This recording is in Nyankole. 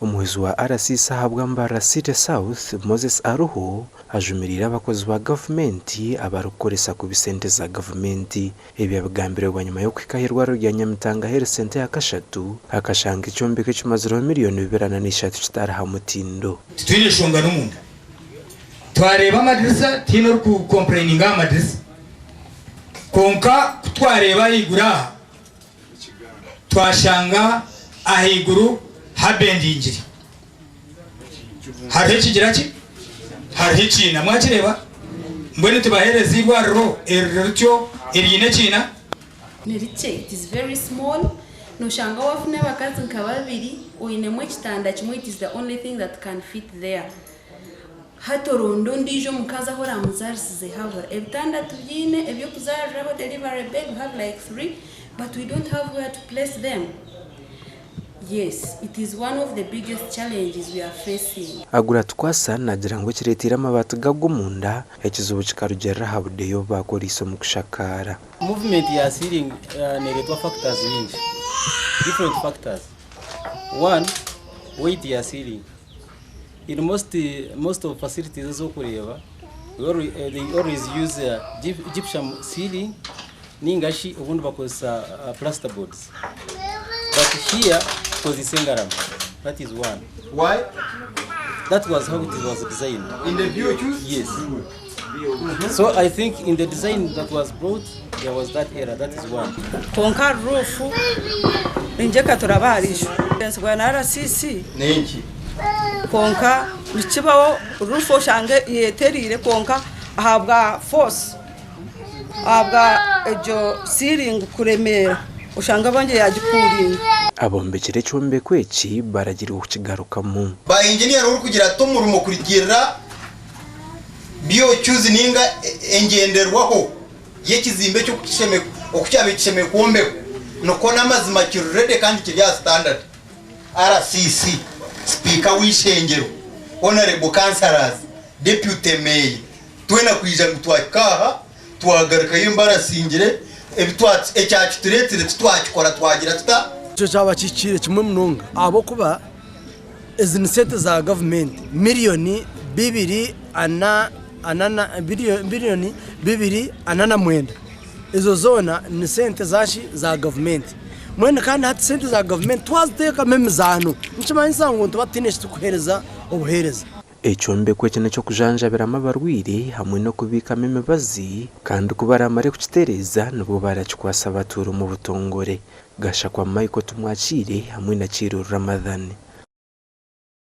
Omuhwezi wa RCC ahabwa Mbarara City South, Moses Aruho ajumiriire abakozi ba gavumenti abarikukoresa kubi sente za gavumenti. Ebi abigambire bwanyima y'okuhika ah'eirwariro rya Nyamitanga Health Centre eyakashatu akashanga ekyombeko ekimazireho miriyoni 24 kitari aha mutindo. Titwine nshonga n'omunda. Twareeba amadirisa tihaine orikukompureyininga aha madirisa. Kwonka ku twareeba ahaiguru aha, twashanga ahaiguru habendingire. Hariho ekigira ki? Hariho ekiina. Mwakireeba? Mbwenu tibaheereza eirwariro eriri rityo eriine ekiina? Ni rikye, it is very small, noshanga wafuna abakazi nka babiri oinemu ekitanda kimwe it is the only thing that can fit there. Hati oronde ondiijo omukazi ahu oramuzaarisize habura. Ebitanda tubiine eby'okuzaariraho, delivery bed, we have like three but we don't have where to place them. Yes, it is one of the biggest challenges we are facing. Aguratukwasa naagira ngu ekireeteire amabaati gagwa omunda, ekizibu kikarugiirira aha budeeya obu baakoreise omu kushakaara. Movement ya ceiling neereetwa factors nyingi, different factors. One, weight ya ceiling. In most most of facilities ezi orikureeba, they always use gypsum ceiling ninga shi obundi bakozesa plaster boards but here tukozeise engarama that is one. Why? That was how it was designed. In the BOQs? Yes. So I think in the design that was brought there was that error that is one. Kwonka roof ningyeka turaba ahariijo ensibwa na RCC Nenki? Kwonka nikibaho roof oshange yetereire kwonka ahabwa force ahabwa egyo ceiling kuremeera oshange bongyeire yagikuuringa. Abombekire ekyombeko eki baragirwe kukigarukamu. Ba engineer orikugira ati omurimo kurugirira BOQs ninga engyenderwaho y'ekizimbe ekyo oku kyabaire kishemereire kwombekwa nikwo n'amazima kiri ready kandi kiri aha standard. RCC, Sipiika w'eishengyero, Honourable Councillors, Deputy Mayor twena kwija ngu twahika aha twagarukayo embarasingire ekyakitureetsire titwakikora twagira tuta? Ekyo kyaba kihikiire kimwe munonga ahabw'okuba ezi ni sente za gavumenti miriyoni bibiri ana biriyoni 249 ezo zoona ni sente zaki za gavumenti mbwenu kandi hati sente za gavumenti twaziteekamu emizaano nikimanyisa ngu nituba tutaine eki turikuheereza obuheereza. Ekyombeko eki n'eky'okujanjabiramu abarwaire hamwe n'okubiikamu emibazi kandi ku baraamare kukitereeza nibwo barakikwasa abatuura omu butongore. Gashakwa Michael Tumwakiire hamwe na Kiiru Ramadhan.